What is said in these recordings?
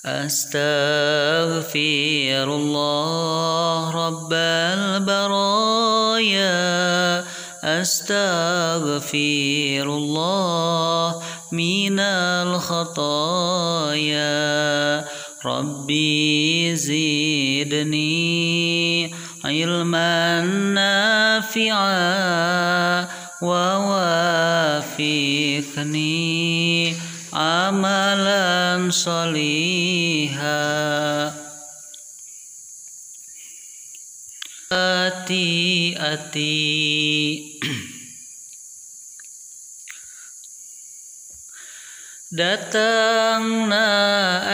Astaghfirullah Rabbal baraya, astaghfirullah minal khataya. Rabbi zidni ilman nafi'a wa wafiqni amalan sholiha. Ati-ati. Datangna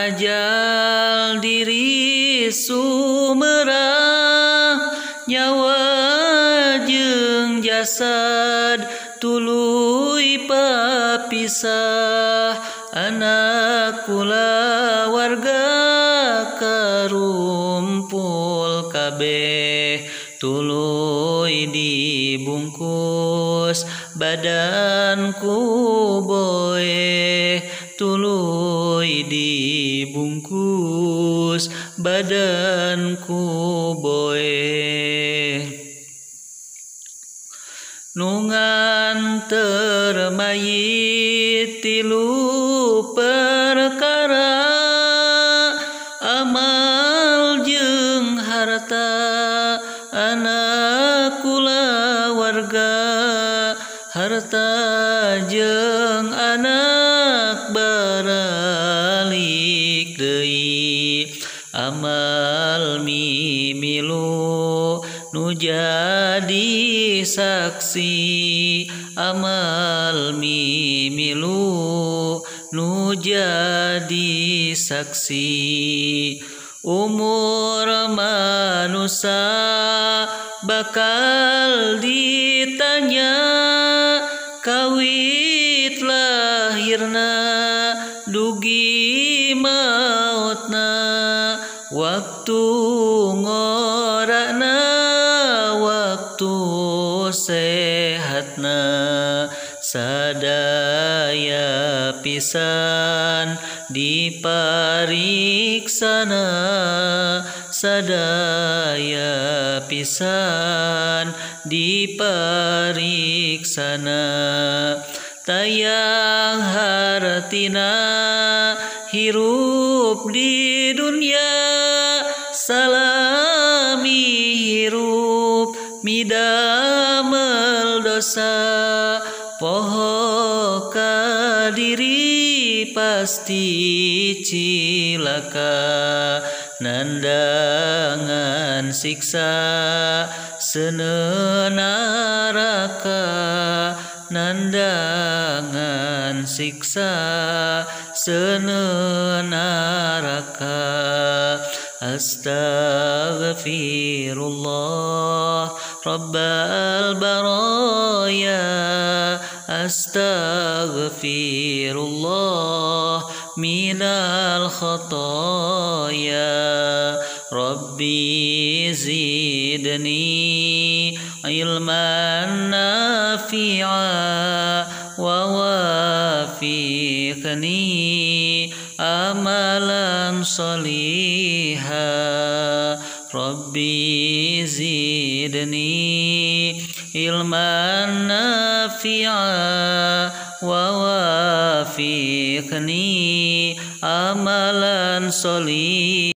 ajal diri sumerah, nyawa jeung jasad tuluy papisah. Anak kulawarga karumpul kabeh, tuluy dibungkus badan ku boe, tuluy dibungkus badan ku boe. Nu nganter mayit tilu perkara, amal jeung harta anak kulawarga. Harta jeung anak baralik deui, amal mimilu nu jadi saksi, amal mimilu nu jadi saksi. Umur manusia bakal ditanya, kawit lahirna dugi mautna, waktu ngorana waktu sehatna. Sadaya pisan dipariksana, sadaya pisan dipariksana. Tayang hartina hirup di dunia, salami hirup midamel dosa. Poho ka diri pasti cilaka, nandangan siksa seuneu neraka, nandangan siksa seuneu neraka. Astaghfirullah Rabbal baraya, astaghfirullah minal khataya. Rabbi zidni ilman nafi'a wa wafiqni amalan sholiha. Rabbi zidni ilman nafi'a wa wafiqni amalan sholiha.